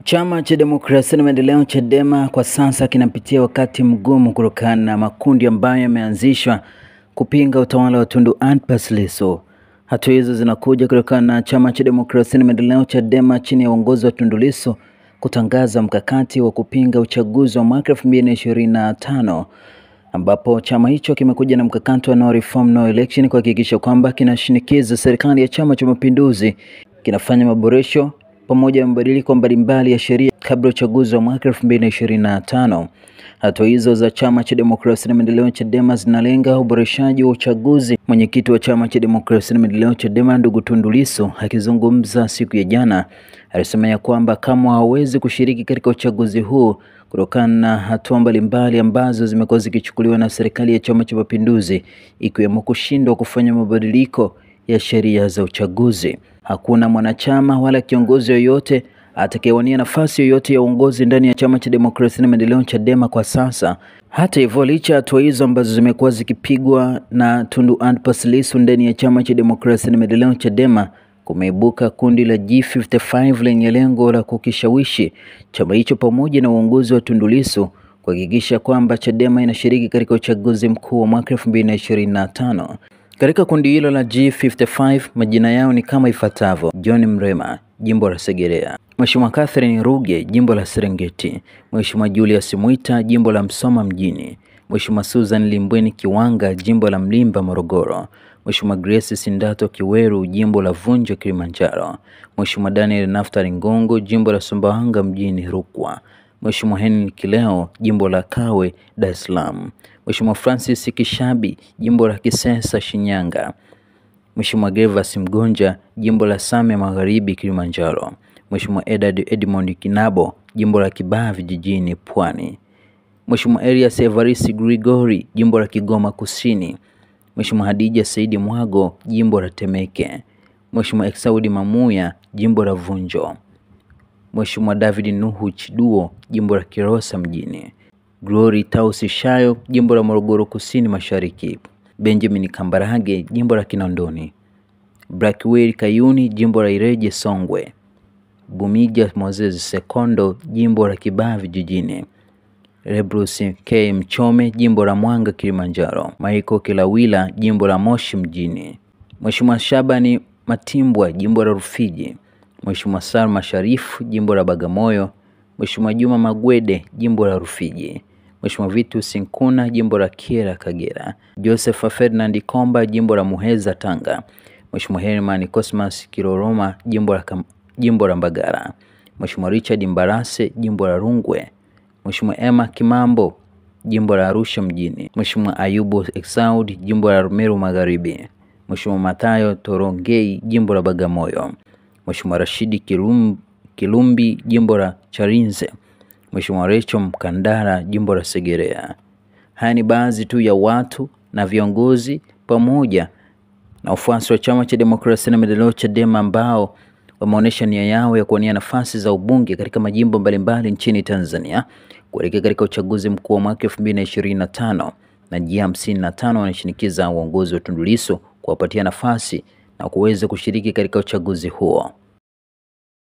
Chama cha Demokrasia na Maendeleo Chadema kwa sasa kinapitia wakati mgumu kutokana na makundi ambayo yameanzishwa kupinga utawala wa Tundu Antipas Lissu. Hatua hizo zinakuja kutokana na Chama cha Demokrasia na Maendeleo Chadema chini ya uongozi wa Tundu Lissu kutangaza mkakati wa kupinga uchaguzi wa mwaka 2025, ambapo chama hicho kimekuja na mkakati wa no reform no election kuhakikisha kwamba kinashinikiza serikali ya Chama cha Mapinduzi kinafanya maboresho pamoja na mabadiliko mbalimbali ya sheria kabla uchaguzi wa mwaka 2025. Hatua hizo za Chama cha Demokrasia na Maendeleo Chadema zinalenga uboreshaji wa uchaguzi. Mwenyekiti wa Chama cha Demokrasia na Maendeleo Chadema ndugu Tundu Lissu akizungumza siku ya jana alisema ya kwamba kama hawezi kushiriki katika uchaguzi huu kutokana na hatua mbalimbali ambazo zimekuwa zikichukuliwa na serikali ya Chama cha Mapinduzi, ikiwemo kushindwa kufanya mabadiliko ya sheria za uchaguzi. Hakuna mwanachama wala kiongozi yoyote atakayewania nafasi yoyote ya uongozi ndani ya Chama cha Demokrasia na Maendeleo Chadema kwa sasa. Hata hivyo, licha hatua hizo ambazo zimekuwa zikipigwa na Tundu Antipas Lissu ndani ya Chama cha Demokrasia na Maendeleo Chadema, kumeibuka kundi la G55 lenye lengo la kukishawishi chama hicho pamoja na uongozi wa Tundu Lissu kuhakikisha kwamba Chadema inashiriki katika uchaguzi mkuu wa mwaka 2025. Katika kundi hilo la G55 majina yao ni kama ifuatavyo: John Mrema, jimbo la Segerea; Mheshimiwa Catherine Ruge, jimbo la Serengeti; Mheshimiwa Julius Mwita, jimbo la Msoma mjini; Mheshimiwa Susan Limbweni Kiwanga, jimbo la Mlimba Morogoro; Mheshimiwa Grace Sindato Kiweru, jimbo la Vunjo Kilimanjaro; Mheshimiwa Daniel Naftali Ngongo, jimbo la Sumbawanga mjini Rukwa; Mheshimiwa Henry Kileo, jimbo la Kawe Dar es Salaam; Mheshimiwa Francis Kishabi, jimbo la Kisesa Shinyanga; Mheshimiwa Gervas Mgonja, jimbo la Same Magharibi Kilimanjaro; Mheshimiwa Edward Edmond Kinabo, jimbo la Kibaha Vijijini Pwani; Mheshimiwa Elias Evarist Grigori, jimbo la Kigoma Kusini; Mheshimiwa Hadija Saidi Mwago, jimbo la Temeke; Mheshimiwa Exaudi Mamuya, jimbo la Vunjo; Mheshimiwa David Nuhu Chiduo, jimbo la Kilosa mjini; Glory Tausi Shayo, jimbo la Morogoro Kusini Mashariki; Benjamin Kambarage, jimbo la Kinondoni; Blackwell Kayuni, jimbo la Ileje Songwe; Bumija Moses Sekondo, jimbo la Kibaha Vijijini; Rebrus K Mchome, jimbo la Mwanga Kilimanjaro; Michael Kilawila, jimbo la Moshi mjini; Mheshimiwa Shabani Matimbwa, jimbo la Rufiji; Mheshimiwa Salma Sharifu, jimbo la Bagamoyo; Mheshimiwa Juma Magwede, jimbo la Rufiji; Mheshimiwa Vitus Nkuna, jimbo la Kyela Kagera; Joseph Ferdinand Komba, jimbo la Muheza Tanga; Mheshimiwa Herman Cosmas Kiroroma, jimbo la Mbagala; Mheshimiwa Richard Mbarase, jimbo la Rungwe; Mheshimiwa Emma Kimambo, jimbo la Arusha mjini; Mheshimiwa Ayubu Exaud, jimbo la Rumeru Magharibi; Mheshimiwa Mathayo Torongei, jimbo la Bagamoyo; Mheshimiwa Rashidi Kilumbi, jimbo la Charinze; Mheshimiwa Rachel Mkandara, jimbo la Segerea. Haya ni baadhi tu ya watu na viongozi pamoja na wafuasi wa Chama cha Demokrasia na Maendeleo Chadema ambao wameonyesha nia yao ya kuwania nafasi za ubunge katika majimbo mbalimbali nchini Tanzania kuelekea katika uchaguzi mkuu wa mwaka 2025, na G55 wanashinikiza uongozi wa Tundu Lissu kuwapatia nafasi na kuweza kushiriki katika uchaguzi huo.